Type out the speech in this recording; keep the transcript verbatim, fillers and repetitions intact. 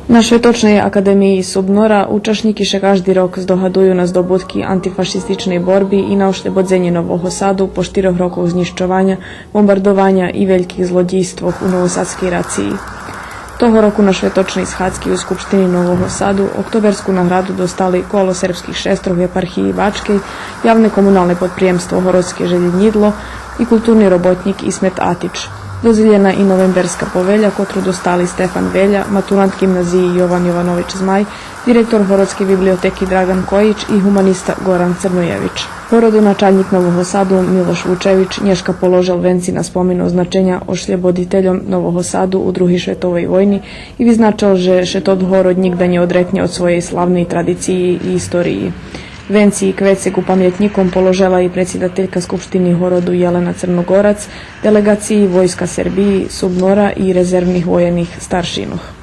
На Шветочней академиї Субнора учашнїки ше кажди рок здогадую на здобутки антифашистичней борби и на ошлєбодзенє Нового Саду по штирох рокох знїщованя, бомбардованя и вельких злодїйствох у новосадскей рациї. Того року на шветочней схадзки у Скупштини Нового Саду октоберску награду достали Коло сербских шестрох єпархиї Бачкей, Явне комуналне подприємство Городске желєзнїдло и културни роботнїк Исмет Атич. Додзелєна и Новемберска повеля, котру достали Стефан Веля, матурант ґимназиї Йован Йованович Змай, директор Городскей библиотеки Драґан Коїч и гуманиста Ґоран Црноєвич. Городоначалнїк Нового Саду Милош Вучевич нєшка положел венци на спомин означеня ошлєбодительом Нового Саду у Другей шветовей войни и визначел же ше тот город нїґда нє одрекнє од своєй славней традициї и историї. Венци и квецек ку памєтнїком положела и предсидателька Скупштини городу Єлена Црногорац, делеґациї войска Сербиї, Субнора и резервних воєнних старшинох.